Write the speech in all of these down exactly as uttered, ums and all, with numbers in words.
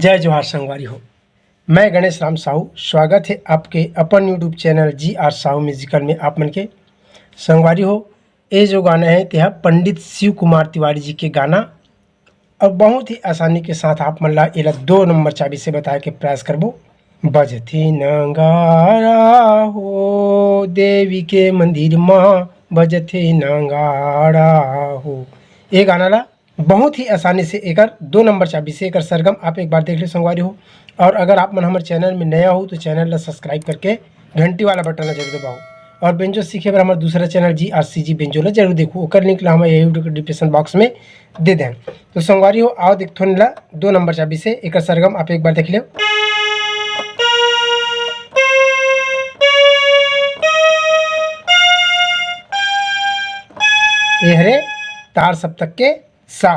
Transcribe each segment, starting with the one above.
जय जोहार संगवारी हो, मैं गणेश राम साहू। स्वागत है आपके अपन YouTube चैनल जी आर साहू म्यूजिकल में आप मन के। संगवारी हो, ये जो गाना है, ते ह पंडित शिव कुमार तिवारी जी के गाना, और बहुत ही आसानी के साथ आप मन ला एला दो नंबर चाबी से बताए के प्रयास करबो। बजथे नगाड़ा हो देवी के मंदिर मा, बजथे नगाड़ा हो। ये गाना ला बहुत ही आसानी से एकर दो नंबर चाबी से एकर सरगम आप एक बार देख ले संगवारी हो। और अगर आप मन हमर चैनल में नया हो तो चैनल ला सब्सक्राइब करके घंटी वाला बटन ला जरूर दबाओ। और बेंजो सीखे बर हमर दूसरा चैनल जी आर सी जी बेंजो ला जरूर देखो, ओकर लिंक ला हम ये वीडियो के डिस्क्रिप्शन बॉक्स में दे दें। तो संगवारी हो, आओ देखथन ला दो नंबर चाबी से एकर सरगम आप एक बार देख ले। ये हरे तार सप्तक के सा,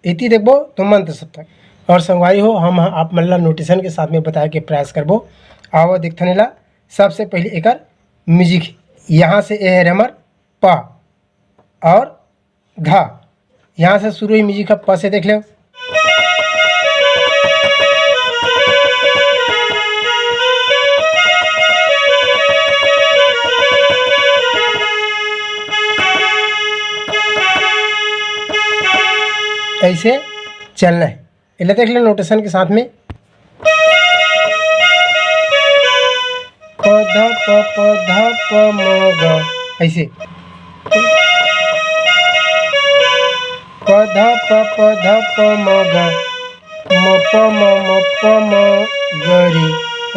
एती देखबो तो मंत्र सप्तक। और संगवारी हो, हम आप मन ला नोटेशन के साथ में बताए के प्रयास करबो। आओ देखथन ला, सबसे पहले एकर म्यूजिक, यहाँ से ए हरे हमर प और ध, यहाँ से शुरू ही म्यूजिक है, प से देख ले। ऐसे चलना है। एला देख ले नोटेशन के साथ में। प ध प प ध प म ग, ऐसे। प ध प प ध प म ग, म प म म प म ग रे,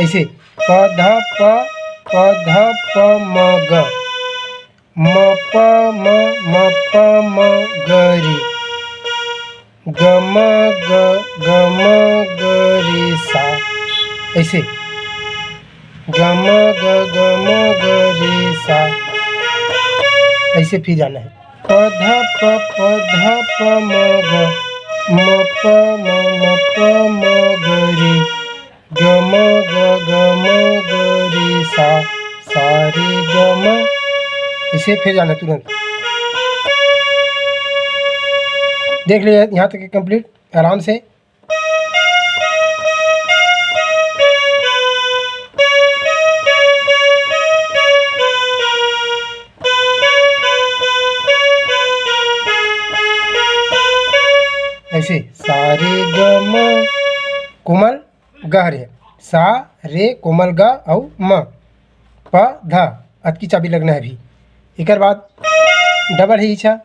ऐसे। प ध प प ध प म ग। म प म म प म ग रे। ग म ग ग म ग रे सा। ऐसे। ग म ग ग म ग रे सा। ऐसे फिर जाना है। प ध प प ध प म ग। म प म म प म ग रे। ग म ग ग म ग रे सा, सा रे ग म। इसे फिर जाना तुरंत। देख ले यहाँ तक कंप्लीट आराम से। ऐसे सा रे ग म कोमल ग हरे, सा रे कोमल ग अउ म, प ध, अतकी चाबी लगना है अभी। एकर बाद डबल है इच्छा।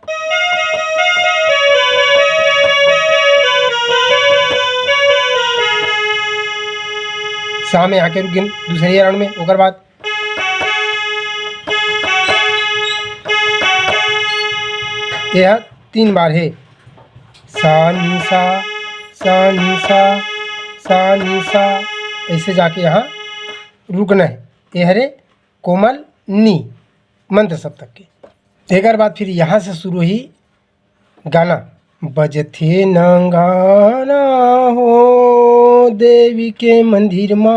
सा में आके रुक गेन दूसरे राउंड में। ओकर बाद ये ह तीन बार है, सा नी सा, सा नी सा, सा नी सा, ऐसे जाके यहाँ रुकना है। ये हरे कोमल नी, मंत्र सप्तक के। एकर बाद फिर यहाँ से शुरू ही गाना, बजथे नगाड़ा हो देवी के मंदिर मा,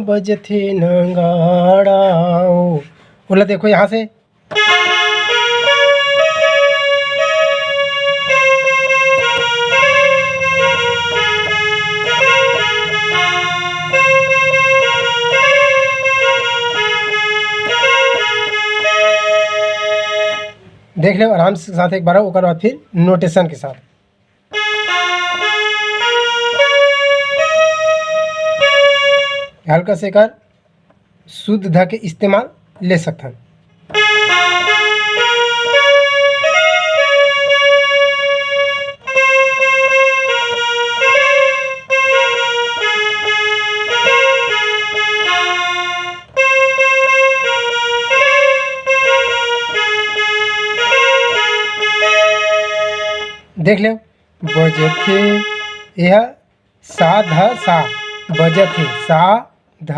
बजथे नगाड़ा हो। ओला देखो यहाँ से। देख ले आराम से साथ एक बार, ओकर बाद फिर नोटेशन के साथ। हल्का से कर शुद्ध ध के इस्तेमाल ले सकथन। देख ले, बजथे, यह सा ध सा, बजथे सा ध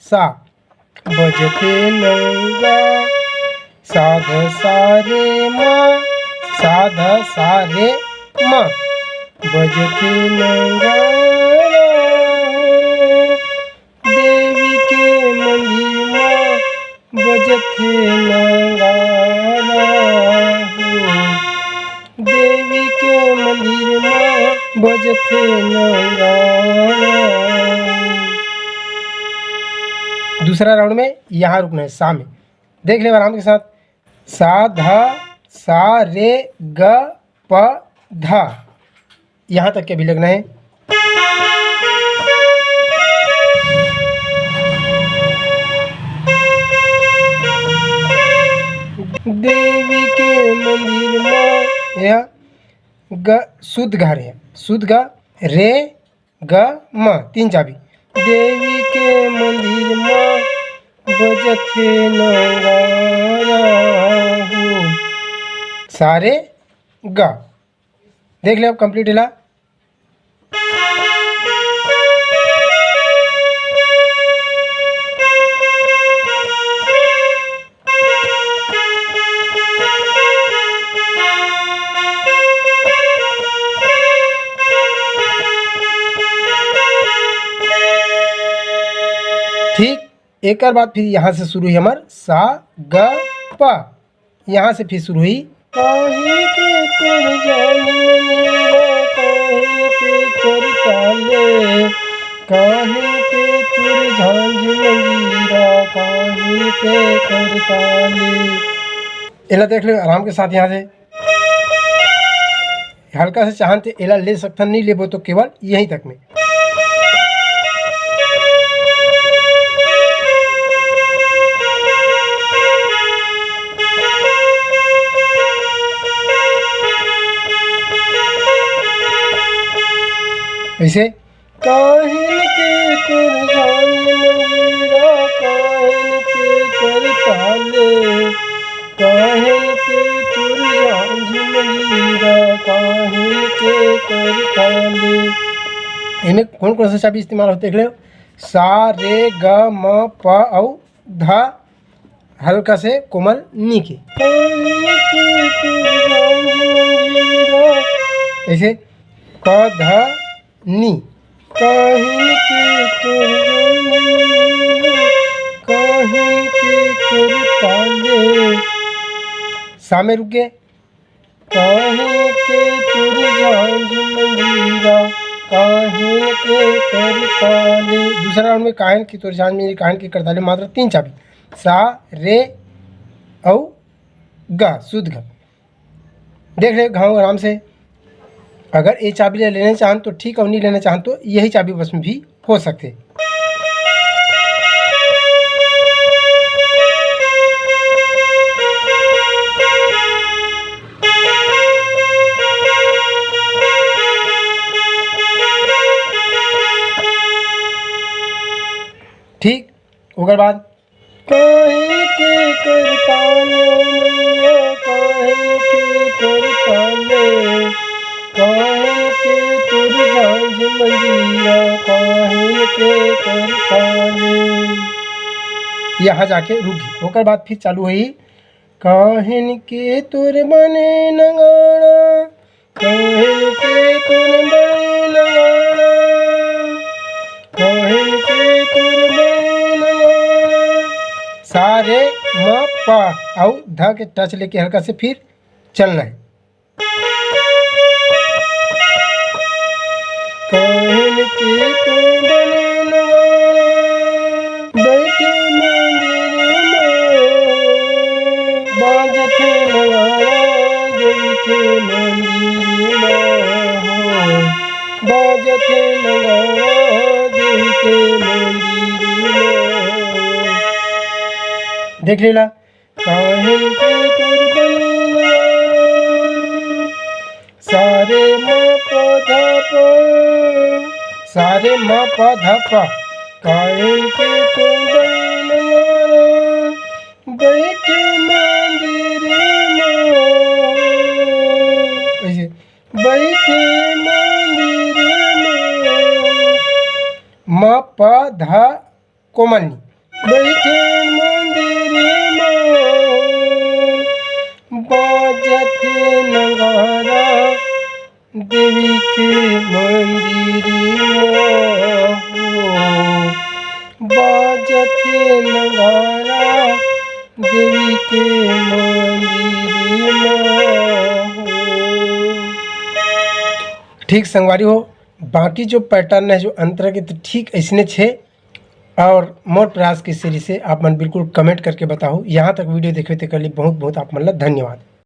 सा, बजथे नंगा, सा ध सा रे म, सा ध सा रे म, बजथे नंगा, देवी के मंदिर म, बजथे नंगारा हो, देवी के मंदिर म बजथे नंगारा। दूसरा राउंड में यहाँ रुकना है, सा में। देख ले आराम के साथ, सा ध, सा रे ग प ध, यहाँ तक के भी लगना है। देवी के मंदिर में यह ग, शुद्ध ग रे, शुद्ध ग रे ग म, तीन चाबी। देवी के मंदिर म बजथे नगारा हो। सा रे ग। देख ले अब कंप्लीट एला। ठीक, एकर बाद फिर यहाँ से शुरू हुई हमार सा ग प, यहाँ से फिर शुरू हुई। काहे के तोर जान मंगीरा, काहे के करताले, काहे के तोर झांझ मंगीरा, काहे के करताले। एला देख ले आराम के साथ यहाँ से। हल्का से चाहन ते एला ले सकथन, नहीं लेबो तो केवल यहीं तक में। ऐसे काहिन के तोर झांझ मंगीरा, काहिन के करताले, काहिन के तोर झांझ मंगीरा, काहिन के करताले। एमे कौन कौन सा चाबी इस्तेमाल होते देख ले, सा रे ग म प अउ ध, हल्का से कोमल नी के। ऐसे क ध नी। काहिन के तोर जान मंगीरा, काहिन के करताले। सा में रुक गए। काहिन के तोर झांझ मंगीरा, काहिन के करताले। दूसरा राउंड में काहिन के तोर झांझ मंगीरा, काहिन के करताले, मात्र तीन चाबी, सा, रे अउ ग, शुद्ध ग। देख ले घाव आराम से। अगर ये चाबी ले लेना चाहन तो ठीक, और नहीं लेना चाहन तो यही चाबी बस में भी हो सकते। ठीक, ओकर बाद काहे के करताले ओ मैया, काहे के करताले, काहे के तोर झांझ मंगीरा, काहे के करताले। यहाँ जाके रुक गई। ओकर बाद फिर चालू हुई, काहिन के तोर बने नगाड़ा, काहे के तोर बने नगाड़ा, काहे के तोर बने नगाड़ा। सा रे म प अउ ध के टच लेके हल्का से फिर चलना है। काहिन के तोर बने नगाड़ा, बइठे मंदिर म बाजथे नगाड़ा, देवी के मंदिर म हो, बाजथे नगाड़ा, देवी के मंदिर म। देख लेला, काहिन के तोर बने नगाड़ा, सा रे म प ध प, सा रे म प ध प। काहिन के तोर बने नगाड़ा, बइठे मंदिर म। ऐसे, बइठे मंदिर म। म प ध कोमल नी। बइठे मंदिर म बाजथे नगाड़ा, देवी के मंदिर म हो। बाजथे नगाड़ा, देवी के मंदिर म हो। ठीक संगवारी हो, बाकी जो पैटर्न है, जो अंतर के, तो ठीक ऐसने छे। और मोर प्रयास के सीरीज से आप मन बिल्कुल कमेंट करके बताओ। यहाँ तक वीडियो देखे तेकर लिए बहुत बहुत आप मन ला धन्यवाद।